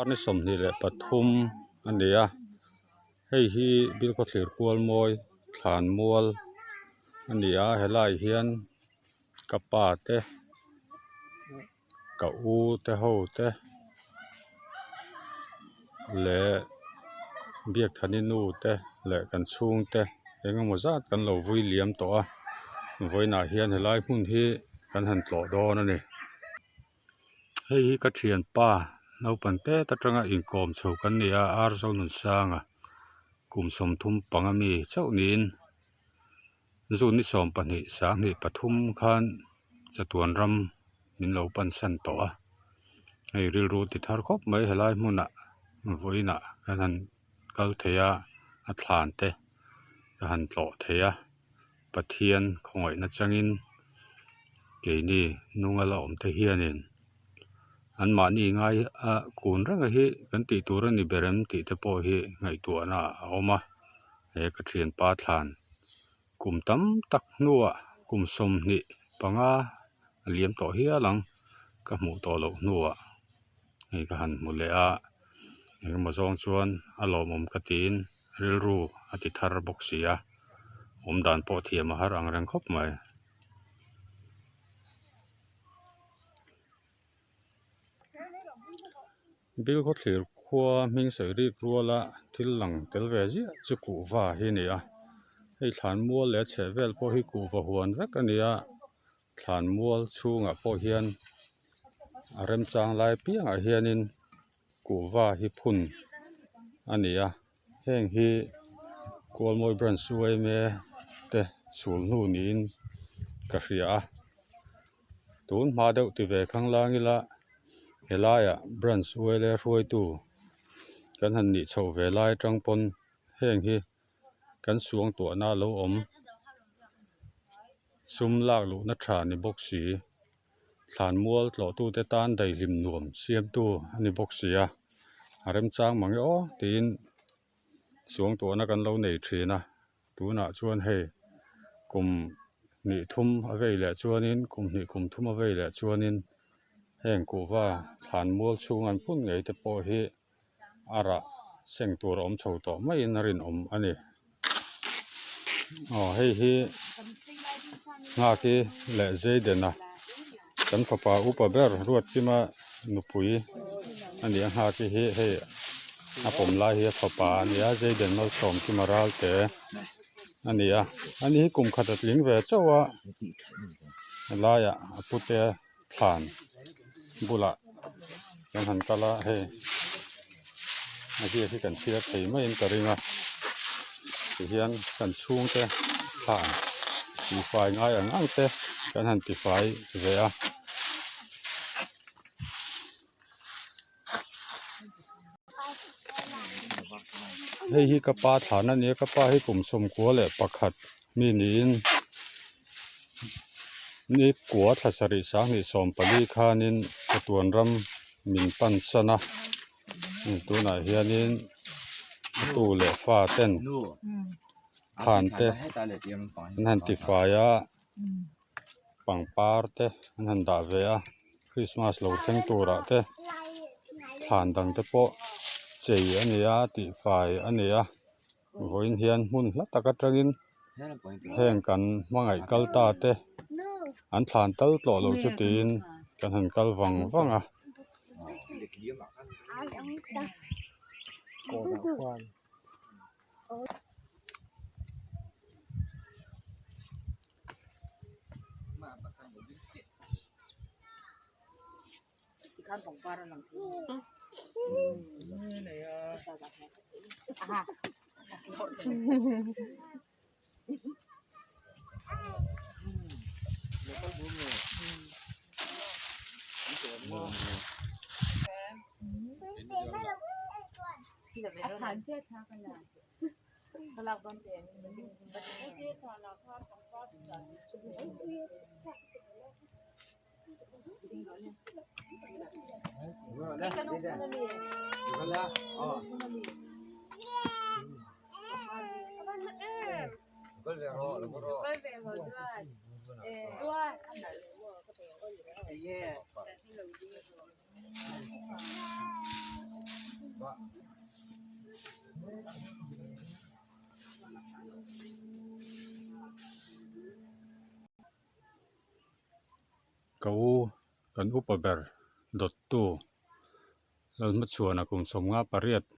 Ni 23 a ni a, hei hi Bilkhawthlir Kualmawi thlanmual a ni a, helaiah hian ka pa te ka u te ho te leh Biakthani nu te leh kan chhung te eng emaw zat kan lo vui liam tawh a, vawiinah hian helai hmun hi kan han tlawh dawn a ni. Hei hi ka thianpa naupang tet atanga inkawm chho kan ni a Arzo Nunsanga kum 35 mi chauh niin June ni 12 23 khan chatuan ram min lo pansan tawh a hei rilru ti thar khawp mai helai hmunah vawiinah kan han kal thei a a thlan te ka han tlawh thei a. Pathian khawngaihna changin keini nunga la awm te hianin anmahni ngai a kun reng a hi kan tih tur a ni ber em tih te pawh hi ngaihtuahna a awm a he ka thianpa thlan kum tam tak hnuah kum 25 a liam tawh hial ang ka hmuh tawh loh hnuah hei ka han hmu leh a engemaw zawng chuan a lawmawm ka tiin rilru a ti thar bawk si a awm dan pawh thiam a har ang reng khawp mai. Bilkhawthlir khua hming sawi rik ruala thil lang tel ve ziah chu kuhva hi a ni a hei thlanmual leh a chheh vel pawh hi kuhva huan vek a ni a thlanmual chhungah pawh hian a remchang lai piangah hianin kuhva hi phun a ni a heng hi Kualmawi branch yma te chhul hnu niin ka hria a tun hma deuh ti ve khang lang ila helaiah branch yma hruaitu kan han nih chhoh ve lai atang pawn heng hi kan suangtuahna a lo awm sum lak luhna tha ni bawk si. Thlanmual tlawhtute tan daihlim nuam siamtu a ni bawk si a, a remchang mang e aw tiin suangtuahna kan lo nei thin a, tunah chuan hei kum hnih thum a vei leh chuanin kum hnih kum thum a vei leh chuanin heng kuhva thlanmual chhung an phun ngei te pawh hi a rah seng tur a awm chho tawh maiin a rinawm a ni. Aw hei hi Nghaki leh Jayden-a kan fapa upa ber Ruatkima nupui a ni a Nghaki hi hei a pawm lai hi a fapa a ni a Jayden Malsawmkima Ralte a ni a ani hi kum khat a tling ve chauh a helaiah a pute thlan bulah kan han kal a hei a ziak hi kan chhiar thei maiin ka ring a tihian kan chhungte thlan tifai ngai ang ang te kan han tifai ve a. Hei hi ka pa thlan a ni a ka pa hi kum 91 mi niin ni kua thla sarih 2014 khanin chatuan ram min pan san a tunah hianin a tu leh fa ten thlan te an han tifai a pangpar te an han dah ve a Christmas lo thleng turah te thlan dang te pawh chei a ni a tihfai a ni a vawiin hian hmun hla tak atangin heng kan hmangaih kal ta te an thlan tal tawh lo chu tiin kan han kal vang vang a. Ka u kan upa ber dawttu Lalhmachhuana kum 58.